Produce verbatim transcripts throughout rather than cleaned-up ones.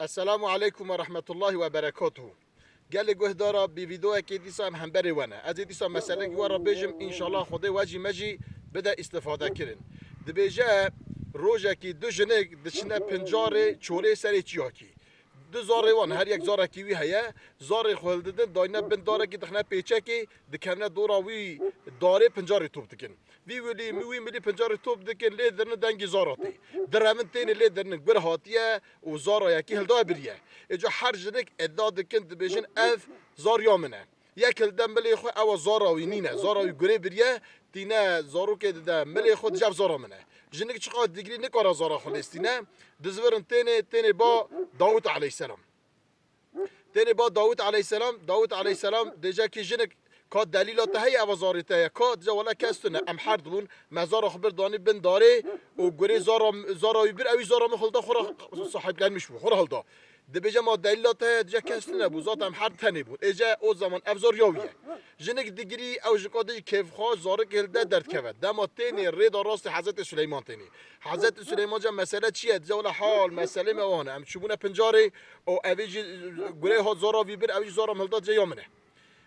Esselamu aleykum ve rahmetullahi ve berekatuhu. Gelê guhdara, bi videoyekê dîsa em hemberê we ne. Ez ê dîsa meselekî we re bêjim, înşallah Xwedê we jî me jî bide îstifadekirin. Dibêje, rojekî du jinik diçine pincarê çolê serê çiyakî. Du zarê wan, her yek zarekî wî heye. Zarê xwe hildidin, dayne bin darekî, dixine pêçekê, dikevine dora wî darê, pincarê top dikin. Vî wilî, mi wî milî pincarê top dikin, lê dirinin, dengî zara tê. Direvin, tênê lê dirinin, gur hatiye û zara yekî hilda biriye. Êca her jinik îdia dikin, dibêjin, ev zar ya min e. Yek hilde milê xwe, ewa zara wî nîne, zara wî gurê biriye, tîne zarokê dide milê xwe, dije ev zara min e. Jinik çiqas digirî, nikare zara xwe lêstîne, dizivirin tênê, tênê ba Dawud aleyhisselam. Tênê ba Dawud aleyhisselam, Dawud aleyhisselam dêje kî jinik, ka delîla te heye, eva zarê te ye? Ka dije wele kes tune, em herd bûn, me zara xwe bir danî bin darê û gurê zara, zara wî bir, ewî zara min xwe hilda, xwe re sahiplenmiş bû, xwe re hilda. Dibêje ma delîla te heye? Dije kes tune bû, zaten em herd tenê bûn. Êce o zaman ev zar ya wî ye. Jinik digirî, ew jika dij kêfxweş, zarikê hilde derdikeve. Dema tênê rêda rastê Hezretê Suleyman tênê. Hezretê Suleyman ca mesele çi ye? Dije wele hal meselê me wan e. Em çûbûne pincarê, û evê jî gurê hat zara vî bir, ew jî zara min hilda, dije ya min e.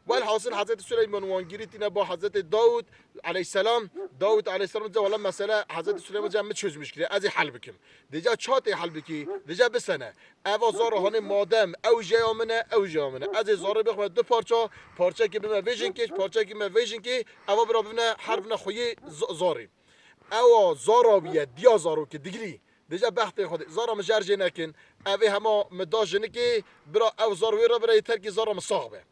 Welhasil Hezretê Suleyman wan girî tîne ba Hezretê Dawud aleyhisselam. Dawud aleyhisselam dije wele mesele Hezretê Suleyman ca min çözmüş kiriye, ez ê hel bikim. Dije ça tê hel bikî? Dije bisene. Eva zara hanê madem ew jê ya min e, ew jê ya min e. Ez ê zarê bixime du parça, parçekî bime vê jinkê, parçekî bime vê jinkê, eva bira bibine, her bibine xweyê z-, zarê. Ewa zara wî ye, diya zarokê digirî. Dije bextê Xwedê, zara min jer jê nekin. Ev ê hema min da jinikê, bira ew zar wê re bire, yê terkî zara min sax be.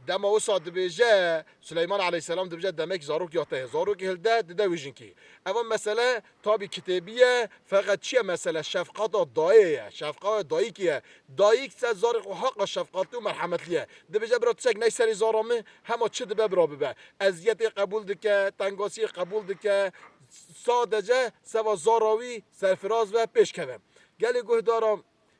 Dema wisa dibêje, Suleyman aleyhisselam dibêje, demek zarok ya te ye. Zarokê hilde, dide wî jinkê. Eva mesele tabî kitêbî ye, feqet çi ye mesele? Şefqata dayê ye, şefqata dayikê ye. Dayik ser zarê xwe haqa şefqatlî û merhemetlî ye. Dibêje, bira tiştek ney serê zara min, hema çi dibe bira bibe. Eziyetê qebûl dike, tengasiyê qebûl dike, sadece seva zara wî serfiraz ve, pêş keve. Gelê guhdara,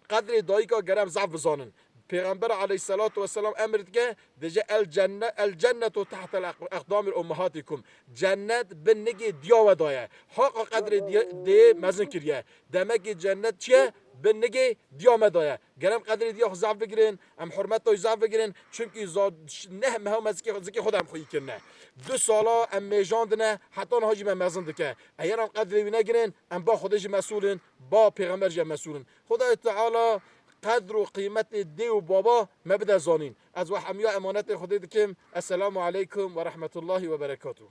qedrê dayika gere em zaf bizanin. Pêxember aleyhisselatu vesselam emir dike, dije, "El cenne-, el cennetu tahtel aq-, aqdamil ummahatikum." Cennet bin nigê diya we daye. Haqa qedrê diye-, dê mezin kiriye. Demekî cennet çi ye? Bin nigê diya me daye. Gere em qedrê diya xwe zaf bigirin, em hurmeta wî zaf bigirin. Çimkî za-, ş-, neh meha me zikê, zikê xwe de em xweyî kirine. Du sala em mêjandine, heta niha jî me mezin dike. Eger em qedrê wî negirin, em ba Xwedê jî mesûl in, ba Pêxember jî em mesûl in. Xwedayê Teala qedr û qîmetê dê û baba me bide zanîn. Ez we hemiya emanetê Xwedê dikim. Esselamu aleykum ve rahmetullahi ve berekatuhu.